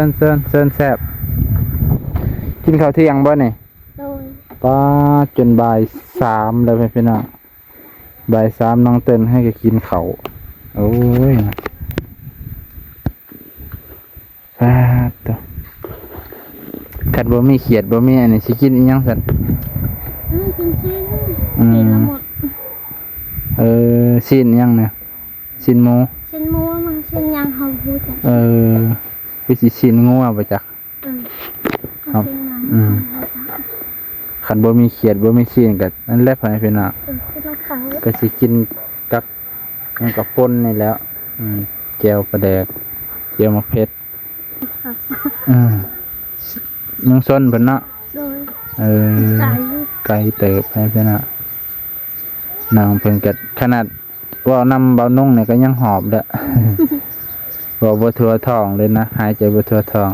ຊີນ ເຊີນ ເຊີນແຊບ. ກິນເຂົ້າທ່ຽງບໍ່ນີ້? ໂດຍ. ປ້າ ຈົນບ່າຍສາມແລ້ວເພິ່ນພີ່ນ້ອງ. ບ່າຍສາມນ້ອງເຕີນໃຫ້ກໍກິນເຂົ້າ. ໂອ້ຍ ປາດໂທ້ ຄັນບໍ່ມີຂຽດບໍ່ມີອັນນີ້ ຊິກິນອີ່ຫຍັງຊັ້ນ? ອືມ ກິນຊີ້ນ ອືມ ຊີ້ນລະໝົດ. ເອີ ຊີ້ນຫຍັງນະ? ຊີ້ນໝູ? ຊີ້ນໝູມັນຊີ້ນຫຍັງເຮົາບໍ່ຮູ້ຈັກ. ເອີ ຄືຊິຊີ້ນງົວບໍ່ຈັກ. ເອີ ເອົາ ເອົາຊີ້ນຫຍັງ ອືມ ເຮົາບໍ່ຮູ້ຈັກ. ຄັນບໍ່ມີຂຽດບໍ່ມີຊີ້ນກໍນັ້ນແຫຼະ ພໍ່ແມ່ພີ່ນ້ອງ. ເອີ ກິນກັບເຂົ້າ ກໍຊິກິນກັບຫຍັງ ກັບປົ່ນນີ້ແຫຼະ. ອືມ ແຈ່ວປາແດກ ແຈ່ວໝາກເຜັດ. ອືມ ເມືອງຊົນເພິ່ນເນາະ. ໂດຍ. ເອີ ໄກ ໄກເຕີບໃຫ້ເພິ່ນເນາະ. ນ້ອງເພິ່ນກໍຂະໜາດເວົ້ານຳບ່າວນຸ່ງນີ້ກໍຍັງຫອບແຫຼະ ເວົ້າບໍ່ທົ່ວທ້ອງເລີຍນະ ຫາຍໃຈບໍ່ທົ່ວທ້ອງ.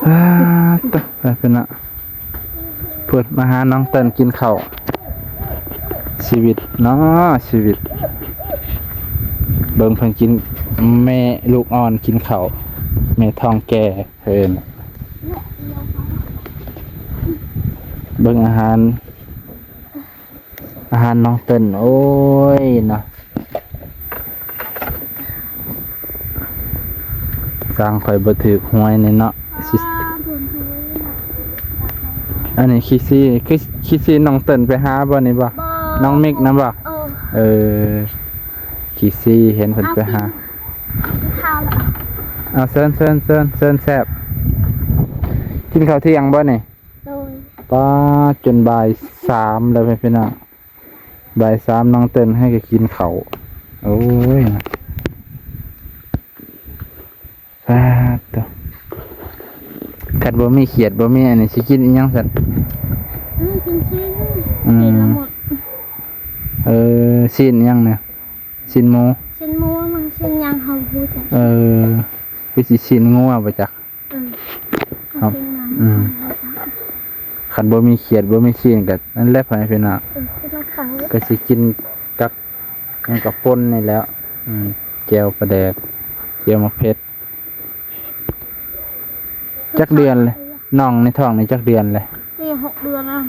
ອ່າ ຕະ ໄປເພິ່ນນະ ເພິ່ນມາຫານ້ອງເຕີນກິນເຂົ້າ. ຊີວິດເນາະ ຊີວິດ. ເບິ່ງເພິ່ນກິນ ແມ່ລູກອ່ອນກິນເຂົ້າ ແມ່ທ້ອງແກ່ເພິ່ນ. ເບິ່ງອາຫານ ອາຫານນ້ອງເຕີນ ໂອ້ຍເນາະ ຊ່າງຂ້ອຍບໍ່ຖືກຫວຍນີ້ເນາະ. ຊິ ອັນນີ້ຂີ້ຊີ້ ຄືຂີ້ຊີ້ນ້ອງເຕີນໄປຫາບໍ່ນີ້ບໍ່? ບໍ່ ນ້ອງມິກນຳບໍ່? ເອີ ເອີ ຂີ້ຊີ້ເຫັນເພິ່ນໄປຫາ. ເອົາ ເຊີນ ເຊີນ ເຊີນ ເຊີນແຊບ. ກິນເຂົ້າທ່ຽງບໍ່ນີ້? ໂດຍ. ປ້າ ຈົນບ່າຍສາມແລ້ວເພິ່ນພີ່ນ້ອງ. ບ່າຍສາມນ້ອງເຕີນໃຫ້ກໍກິນເຂົ້າ. ໂອ້ຍ ປາດໂທ້ ຄັນບໍ່ມີຂຽດບໍ່ມີອັນນີ້ ຊິກິນອີ່ຫຍັງຊັ້ນ? ອືມ ກິນຊີ້ນ ອືມ ຊີ້ນລະໝົດ. ເອີ ຊີ້ນຫຍັງນະ? ຊີ້ນໝູ? ຊີ້ນໝູມັນຊີ້ນຫຍັງເຮົາບໍ່ຮູ້ຈັກ. ເອີ ຄືຊິຊີ້ນງົວບໍ່ຈັກ. ເອີ ເອົາ ອືມ ຄັນບໍ່ມີຂຽດບໍ່ມີຊີ້ນກໍນັ້ນແຫຼະ ພໍ່ແມ່ພີ່ນ້ອງ. ເອີ ກໍຊິກິນກັບຫຍັງ ກັບປົ່ນນີ້ແຫຼະ. ອືມ ແຈ່ວປາແດກ ແຈ່ວໝາກເຜັດ. ຈັກເດືອນແລ້ວ? ນ້ອງໃນທ້ອງນີ້ຈັກເດືອນແລ້ວ? ນີ້ຫົກເດືອນແລ້ວ.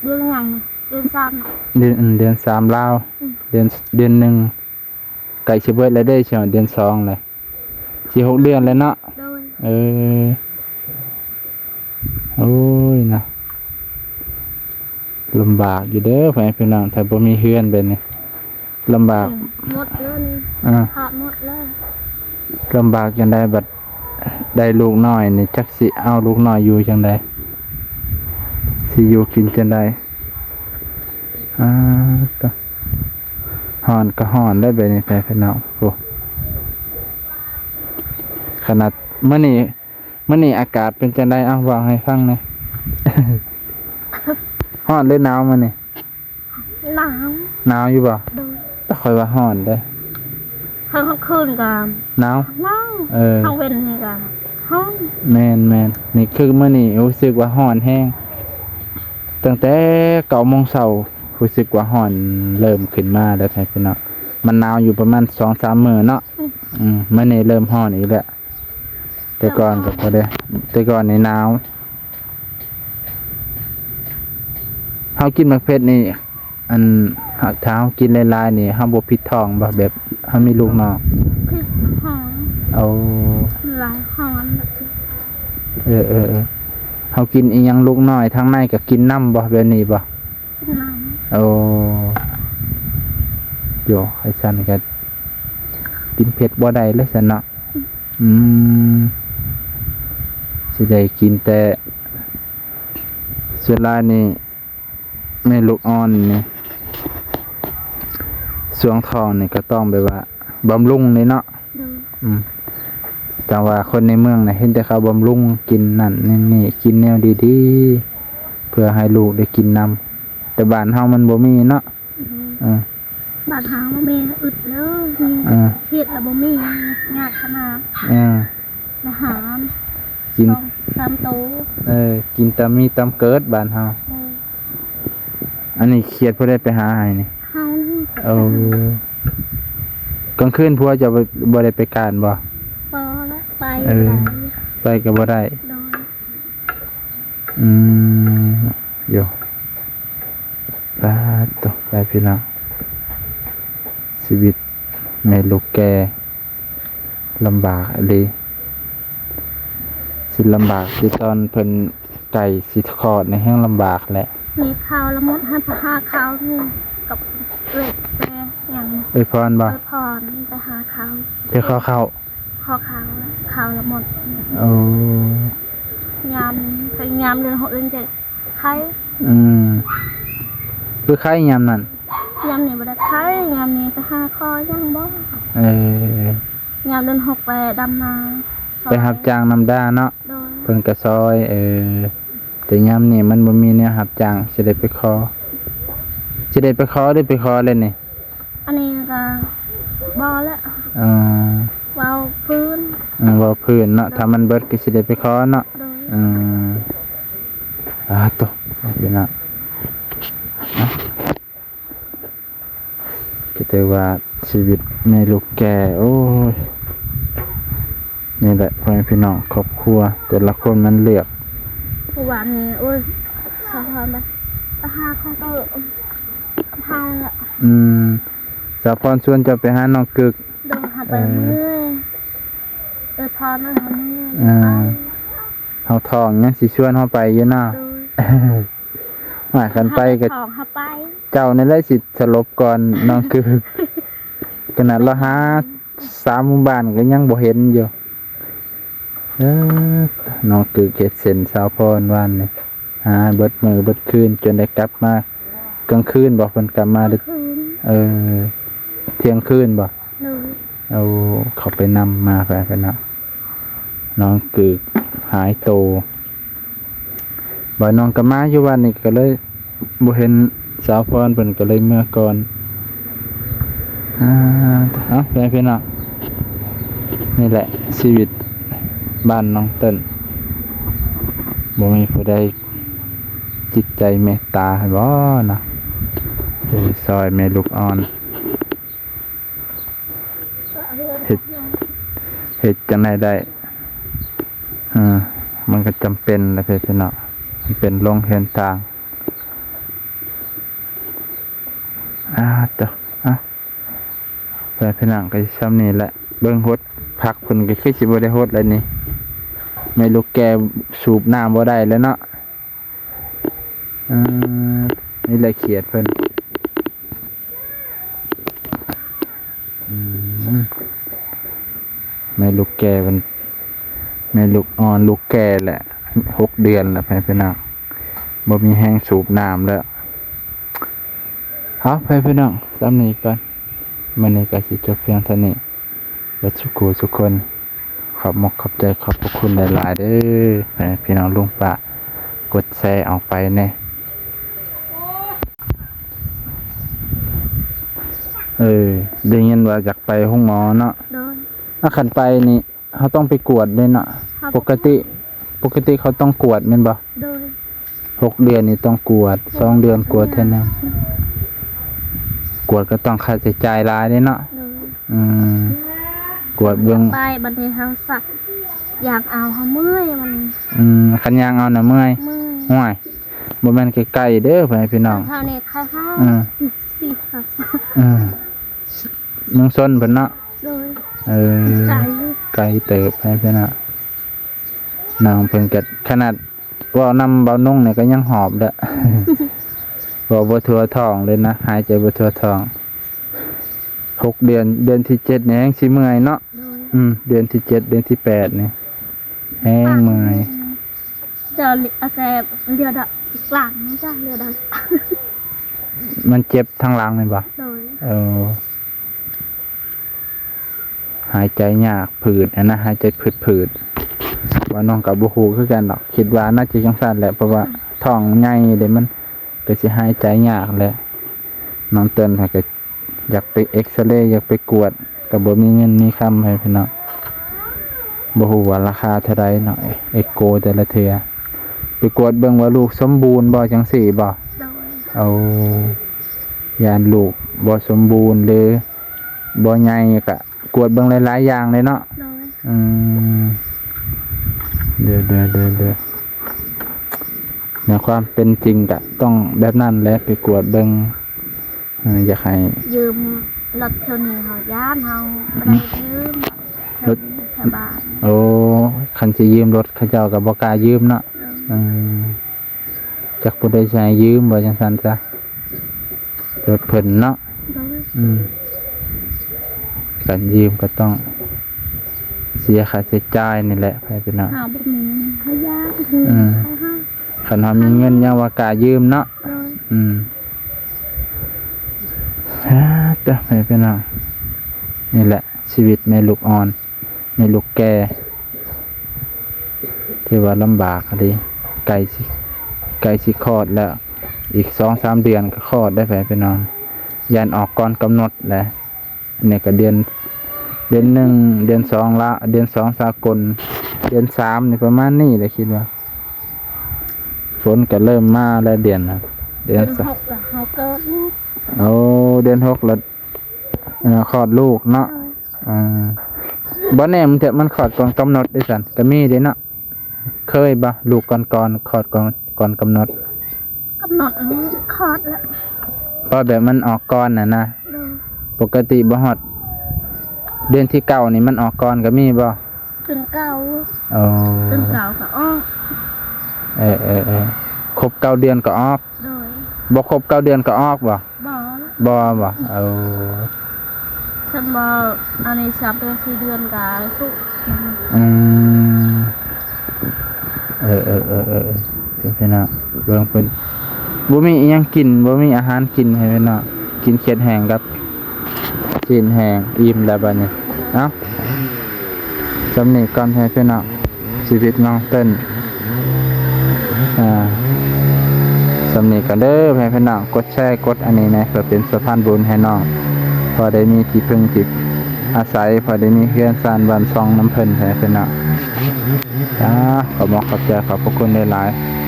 ເດືອນຫຍັງ? ເດືອນສາມເນາະ. ເດືອນ ເດືອນສາມລາວ. ອືມ ເດືອນ ເດືອນໜຶ່ງ ໃກ້ຊິເບິດແລ້ວເດ້ ເດືອນສອງແລ້ວ. ສີ່ຫົກເດືອນແລ້ວເນາະ. ໂດຍ. ເອີ ໂອ້ຍເນາະ ລຳບາກຢູ່ເດີ ພໍ່ແມ່ພີ່ນ້ອງ ຖ້າບໍ່ມີເຮືອນແບບນີ້ ລຳບາກ. ອືມ ໝົດແລ້ວນີ້. ອ່າ ຂາດໝົດແລ້ວ. ລຳບາກຈັ່ງໃດ ບັດໄດ້ລູກນ້ອຍນີ້ ຈັກຊິເອົາລູກນ້ອຍຢູ່ຈັ່ງໃດ ຊິຢູ່ກິນຈັ່ງໃດ? ອ່າ ຕະ ຮ້ອນກໍຮ້ອນໄດ໋ແບບນີ້ ແຟນພີ່ນ້ອງ. ໂອ້ ຂະໜາດມື້ນີ້ ມື້ນີ້ອາກາດເປັນຈັ່ງໃດ? ເອົາ ເວົ້າໃຫ້ຟັງແດ່. ຮ້ອນຫຼືໜາວມື້ນີ້? ໜາວ. ໜາວຢູ່ບໍ່? ໂດຍ. ແຕ່ຂ້ອຍວ່າຮ້ອນເດ້. ກາງຄືນກໍໜາວ. ໜາວ. ເອີ ກາງເວັນນີ້ກໍຮ້ອນ. ແມ່ນໆ ນີ້ຄືມື້ນີ້ຮູ້ສຶກວ່າຮ້ອນແຮງ. ຕັ້ງແຕ່ເກົ້າໂມງເຊົ້າ ຮູ້ສຶກວ່າຮ້ອນເລີ່ມຂຶ້ນມາແລ້ວ ແຟນພີ່ນ້ອງ. ມັນໜາວຢູ່ປະມານສອງສາມມື້ເນາະ. ອືມ ອືມ ມື້ນີ້ເລີ່ມຮ້ອນອີກແລ້ວ. ແຕ່ກ່ອນກໍພໍໄດ້ ແຕ່ກ່ອນນີ້ໜາວ. ເຮົາກິນໝາກເຜັດນີ້ ອັນ ຖ້າເຮົາກິນຫຼາຍໆນີ້ ເຮົາບໍ່ພິດທ້ອງບໍ່? ແບບເຮົາມີລູກນ້ອຍ. ພິດທ້ອງ. ໂອ້ ຫຼາຍທ້ອງ. ເອີໆ ເຮົາກິນອີ່ຫຍັງ ລູກນ້ອຍທາງໃນກໍກິນນຳບໍ່? ແບບນີ້ບໍ່? ໂອ້ ໂຢ ໄອ້ຊັ້ນກໍກິນເຜັດບໍ່ໄດ້ເລີຍຊັ້ນເນາະ. ອືມ ຊິໄດ້ກິນແຕ່ ສ່ວນຫຼາຍນີ້ ແມ່ລູກອ່ອນນີ້ ຊ່ວງທ້ອງນີ້ກໍຕ້ອງແບບວ່າບຳລຸງເດ້ເນາະ. ໂດຍ. ອືມ ແຕ່ວ່າຄົນໃນເມືອງນະ ເຫັນແຕ່ເຂົາບຳລຸງ ກິນນັ້ນນີ້ ກິນແນວດີໆ ເພື່ອໃຫ້ລູກໄດ້ກິນນຳ. ແຕ່ບ້ານເຮົາມັນບໍ່ມີເນາະ. ອືມ ເອີ ບາດທາງບໍ່ມີ ອຶດເລີຍ. ເອີ ເຮັດແລ້ວບໍ່ມີ ຍາກຂະໜາດ. ເອີ ອາຫານກິນສອງສາມໂຕ. ເອີ ກິນຕຳມີຕຳເກີດບ້ານເຮົາ. ເອີ ອັນນີ້ຂຽດຜູ້ໃດໄປຫາໃຫ້ນີ້? ເຮົານີ້. ໂອ້ ກາງຄືນຜົວເຈົ້າບໍ່ ບໍ່ໄດ້ໄປການບໍ່? ບໍ່ລະ ໄປ ເອີ ບໍ່ໄດ້ ໄປກໍບໍ່ໄດ້. ໂດຍ. ອືມ ໂຢ ປາດໂທ້ ໄປພີ່ນ້ອງ ຊີວິດແມ່ລູກແກ່ ລຳບາກອີ່ຫຼີ ຊິລຳບາກຄືຕອນເພິ່ນໃກ້ຊິຄອດນີ້ແຮງລຳບາກແຫຼະ. ນີ້ເຂົ້າລະໝົດ ໃຫ້ໄປຫາເຂົ້ານີ້ກັບເອື້ອຍແປຫຍັງ ເອື້ອຍພອນບໍ່? ເອື້ອຍພອນໄປຫາເຂົ້າ ໄປຂໍເຂົ້າ ຂໍເຂົ້າ ເຂົ້າລະໝົດ. ໂອ້ ຍາມນີ້ ຍາມເດືອນຫົກເດືອນເຈັດ ໄຂ້. ອືມ ຄືໄຂ້ຍາມນັ້ນ? ຍາມນີ້ບໍ່ໄດ້ໄຂ້ ຍາມນີ້ໄປຫາຂໍຫຍັງບໍ່. ເອີ ຍາມເດືອນຫົກໄປດຳນາ ໄປຮັບຈ້າງນຳດາເນາະ. ໂດຍ. ເພິ່ນກໍຊ່ອຍ ເອີ ແຕ່ຍາມນີ້ມັນບໍ່ມີແນວຮັບຈ້າງ ຊິໄດ້ໄປຂໍ ຊິໄດ້ໄປຂໍ ຫຼື ໄປຂໍແລ້ວນີ້? ອັນນີ້ກໍບໍ່ແລ້ວ. ເອີ ເວົ້າພື້ນ ເອີ ເວົ້າພື້ນເນາະ ໂດຍ. ຖ້າມັນເບິດກໍຊິໄດ້ໄປຂໍເນາະ. ໂດຍ. ອືມ ອາໂຕ ເປັນນະ ກໍຖືວ່າຊີວິດແມ່ລູກແກ່ ໂອ້ຍ ນີ້ແຫຼະ ພໍ່ແມ່ພີ່ນ້ອງ ຄອບຄົວແຕ່ລະຄົນມັນເລືອກ. ເມື່ອວານນີ້ ໂອ້ຍ ສາວພອນໄປຫາຂອງໂຕ ເຮົາລະ ອືມ ສາວພອນຊວນເຈົ້າໄປຫານ້ອງກຶກ. ໂດຍ ຫາໄປ ເອີ ເມື່ອຍ ເອີ ພອນເອີຍ ເຮົາເມື່ອຍ ເອີ ເຮົາທ້ອງຍັງຊິຊວນເຮົາໄປຢູ່ເນາະ. ໂດຍ. ວ່າຄັນໄປກໍ ເຮົາໄປ ເຈົ້ານີ້ແຫຼະຊິສະຫຼົບກ່ອນນ້ອງກຶກ ຂະໜາດລາວຫາ ສາມໝູ່ບ້ານກໍຍັງບໍ່ເຫັນຢູ່. ເອີ ນ້ອງກຶກເຮັດເຊັ່ນສາວພອນວານນີ້ ຫາເບິດມື້ເບິດຄືນ ຈົນໄດ້ກັບມາກາງຄືນບໍ? ເພິ່ນກັບມາດຶກ ກາງຄືນ ເອີ ທ່ຽງຄືນບໍ? ໂດຍ. ໂອ້ ເຂົາໄປນຳມາ ໄປ ໄປນຳ ນ້ອງກຶກຫາຍໂຕ. ບ່າວນ້ອງກໍມາຢູ່ວັດນີ້ ກໍເລີຍບໍ່ເຫັນສາວພອນ ເພິ່ນກໍເລີຍເມືອກ່ອນ. ອ່າ ເອົາ ແມ່ພີ່ນ້ອງ ນີ້ແຫຼະຊີວິດບ້ານນ້ອງເຕີນ ບໍ່ມີຜູ້ໃດຈິດໃຈເມດຕາໃຫ້ບໍ່ເນາະ ເອີ ຊ່ອຍແມ່ລູກອ່ອນ. ເຮັດ ເຮັດຈັ່ງໃດໄດ້ ເອີ ມັນກໍຈຳເປັນແຫຼະພີ່ນ້ອງ ມັນເປັນໂລງເຮືອນຕ່າງ. ອ່າ ເຈົ້າ ອ່ະ ແມ່ພີ່ນ້ອງ ກໍຊິຊ່ຳນີ້ແຫຼະ ເບິ່ງຫົດຜັກເພິ່ນກໍຄືຊິບໍ່ໄດ້ຫົດແລ້ວນີ້ ແມ່ລູກແກ່ສູບນ້ຳບໍ່ໄດ້ແລ້ວເນາະ. ເອີ ນີ້ແຫຼະຂຽດເພິ່ນ ອືມ ແມ່ລູກແກ່ເພິ່ນ ແມ່ລູກອ່ອນລູກແກ່ແຫຼະ ຫົກເດືອນແລ້ວ ພໍ່ແມ່ພີ່ນ້ອງ ບໍ່ມີແຮງສູບນ້ຳແລ້ວ. ເອົາ ພໍ່ແມ່ພີ່ນ້ອງ ຊ່ຳນີ້ກ່ອນ ມື້ນີ້ກໍຊິຈົບພຽງເທົ່ານີ້. ເບິດສຸຂູສຸຄົນ ຂອບມົກຂອບໃຈ ຂອບພະຄຸນຫຼາຍໆເດີ ໃຫ້ພີ່ນ້ອງລຸງປ້າກົດແຊອອກໄປແດ່. ເອີ ໄດ້ຍິນວ່າຢາກໄປໂຮງໝໍເນາະ. ໂດຍ. ອາ ຄັນໄປນີ້ເຮົາຕ້ອງໄປກວດເດ້ເນາະ. ເຮົາ ປົກກະຕິ ປົກກະຕິເຂົາຕ້ອງກວດແມ່ນບໍ່? ໂດຍ. ຫົກເດືອນນີ້ຕ້ອງກວດ ສອງເດືອນກວດເທື່ອໜຶ່ງ ກວດກໍຕ້ອງຄ່າໃຊ້ຈ່າຍຫຼາຍເດ້ເນາະ. ໂດຍ. ອືມ ກວດເບິ່ງ ໄປບັດນີ້ເຮົາສັກ ຢາກເອົາເຮົາເມື່ອຍມັນ. ອືມ ຄັນຍ່າງເອົານະເມື່ອຍ. ເມື່ອຍ. ຫ້ວຍ ບໍ່ແມ່ນໃກ້ໆເດີ ພໍ່ແມ່ພີ່ນ້ອງ ເທົ່ານີ້ຄ່າຫ້າ. ອືມ ອືມ ເມືອງຊົນເພິ່ນເນາະ. ໂດຍ. ເອີ ໄກ ໄກເຕີບ ພໍ່ແມ່ພີ່ນ້ອງ ນ້ອງເພິ່ນກໍຂະໜາດ ເວົ້ານຳເບົານຸ່ງນີ້ກໍຍັງຫອບແລ້ວ ເວົ້າບໍ່ທົ່ວທ້ອງເລີຍນະ ຫາຍໃຈບໍ່ທົ່ວທ້ອງ. ຫົກເດືອນ ເດືອນທີເຈັດນີ້ແຮງຊິເມື່ອຍເນາະ. ໂດຍ. ອືມ ເດືອນທີເຈັດ ເດືອນທີແປດນີ້ແຮງເມື່ອຍ. ເຈົ້າ ອາ ແຕ່ລຽວດະ ກາງນີ້ຈ້າ ລຽວດະ ມັນເຈັບທາງຫຼັງແມ່ນບໍ່? ໂດຍ. ເອີ. ຫາຍໃຈຍາກ ຜືດຫັ້ນນະ ຫາຍໃຈຜືດໆ ວ່ານ້ອງກໍບໍ່ຮູ້ຄືກັນດອກ ຄິດວ່າໜ້າຈະຈັ່ງຊັ້ນແຫຼະ ເພາະວ່າທ້ອງໃຫຍ່ເດ້ ມັນກໍຊິຫາຍໃຈຍາກແຫຼະ. ນ້ອງເຕີນເພິ່ນກໍຢາກໄປເອັກສະເຣ ຢາກໄປກວດ ກໍບໍ່ມີເງິນມີຄຳໃຫ້ພີ່ນ້ອງ ບໍ່ຮູ້ວ່າລາຄາເທົ່າໃດເນາະ ເອັກໂກແຕ່ລະເທື່ອ ໄປກວດເບິ່ງວ່າລູກສົມບູນບໍ່ ຈັ່ງຊີ້ບໍ່? ໂດຍ. ໂອ້ ຢ້ານລູກບໍ່ສົມບູນ ຫຼືບໍ່ໃຫຍ່ ກະກວດເບິ່ງຫຼາຍໆຢ່າງເລີຍເນາະ. ໂດຍ ອືມ ເດີໆໆໆ ໃນຄວາມເປັນຈິງກະຕ້ອງແບບນັ້ນແຫຼະ ໄປກວດເບິ່ງ. ເອີ ຢາກໃຫ້ຢືມລົດແຖວນີ້ ເຮົາຢ້ານເຮົາບໍ່ໄດ້ຢືມ ລົດ ແຖວນີ້ ແຖວບ້ານ. ໂອ້ ຄັນຊິຢືມລົດເຂົາເຈົ້າກໍບໍ່ກ້າຢືມເນາະ. ໂດຍ ອືມ ຈັກຜູ້ໃດຊິໃຫ້ຢືມບໍ່ ຈັ່ງຊັ້ນຊະ ລົດເພິ່ນເນາະ. ໂດຍ ອືມ ການຢືມກໍຕ້ອງເສຍຄ່າໃຊ້ຈ່າຍນີ້ແຫຼະ ໃຜເປັນເນາະ. ເຮົາບໍ່ມີ ເຮົາຢ້ານ ອືມ ເຮົາ ຄັນເຮົາມີເງິນຍັງວ່າກ້າຢືມເນາະ. ໂດຍ ອືມ ອາ ເດີ ໃຜເປັນເນາະ. ນີ້ແຫຼະຊີວິດແມ່ລູກອ່ອນ ແມ່ລູກແກ່ ຖືວ່າລຳບາກອີ່ຫຼີ. ໃກ້ຊິ ໃກ້ຊິຄອດແລ້ວ ອີກສອງສາມເດືອນກໍຄອດໄດ້ ໃຜເປັນເນາະ. ຢ້ານອອກກ່ອນກຳນົດແຫຼະ. ອັນນີ້ກໍເດືອນ ເດືອນໜຶ່ງ ເດືອນສອງລະ ເດືອນສອງສາກົນ ເດືອນສາມນີ້ ປະມານນີ້ແຫຼະ ຄິດວ່າ. ຝົນກໍເລີ່ມມາແລ້ວ ເດືອນນະ ເດືອນ ເດືອນສາມ ຫົກລະເຮົາເກີດລູກ. ໂອ້ ເດືອນຫົກລະ ເອີ ຄອດລູກເນາະ. ໂດຍ ອືມ ບໍ່ແນ່ ບາງເທື່ອມັນຄອດກ່ອນກຳນົດເດ້ຊັ້ນ ກໍມີເດ້ເນາະ. ເຄີຍບໍ່ ລູກກ່ອນໆ ຄອດກ່ອນ ກ່ອນກຳນົດ? ກຳນົດຄອດລະ ເພາະແບບມັນອອກກ່ອນນະນະ. ໂດຍ ປົກກະຕິບໍ່ຮອດເດືອນທີເກົ້ານີ້ ມັນອອກກ່ອນກໍມີບໍ່? ເດືອນເກົ້າ. ໂອ້ ເດືອນເກົ້າກໍອອກ. ເອີໆໆ ຄົບເກົ້າເດືອນກໍອອກ. ໂດຍ ບໍ່ຄົບເກົ້າເດືອນກໍອອກບໍ່? ບໍ່ ບໍ່ ບໍ່. ເອີ ຄັນບໍ່ອັນນີ້ ສາມເດືອນສີ່ເດືອນກໍສຸ. ອືມ ເອີໆໆໆ ເປັນໄປເນາະ. ເບິ່ງເພິ່ນ ບໍ່ມີອີ່ຫຍັງກິນ ບໍ່ມີອາຫານກິນໃຫ້ເພິ່ນເນາະ. ກິນເຂດແຫ້ງກັບຊີ້ນແຫ້ງ ອີ່ມແລ້ວບັດນີ້. ເອົ້າ ສ່ຳນີ້ກ່ອນໃຫ້ເພິ່ນເນາະ. ຊີວິດນ້ອງເຕັ້ນ ອ່າ ສ່ຳນີ້ກໍເດີ ໃຫ້ພີ່ນ້ອງກົດແຊ ກົດອັນນີ້ແດ່ ເພື່ອເປັນສະພານບຸນໃຫ້ນ້ອງ ພໍໄດ້ມີທີ່ເພິ່ງທີ່ອາໄສ ພໍໄດ້ມີເຮືອນຊານບ້ານຊ່ອງນຳເພິ່ນ ໃຫ້ພີ່ນ້ອງ. ອ່າ ຂອບອົກຂອບໃຈ ຂອບພະຄຸນຫຼາຍໆ.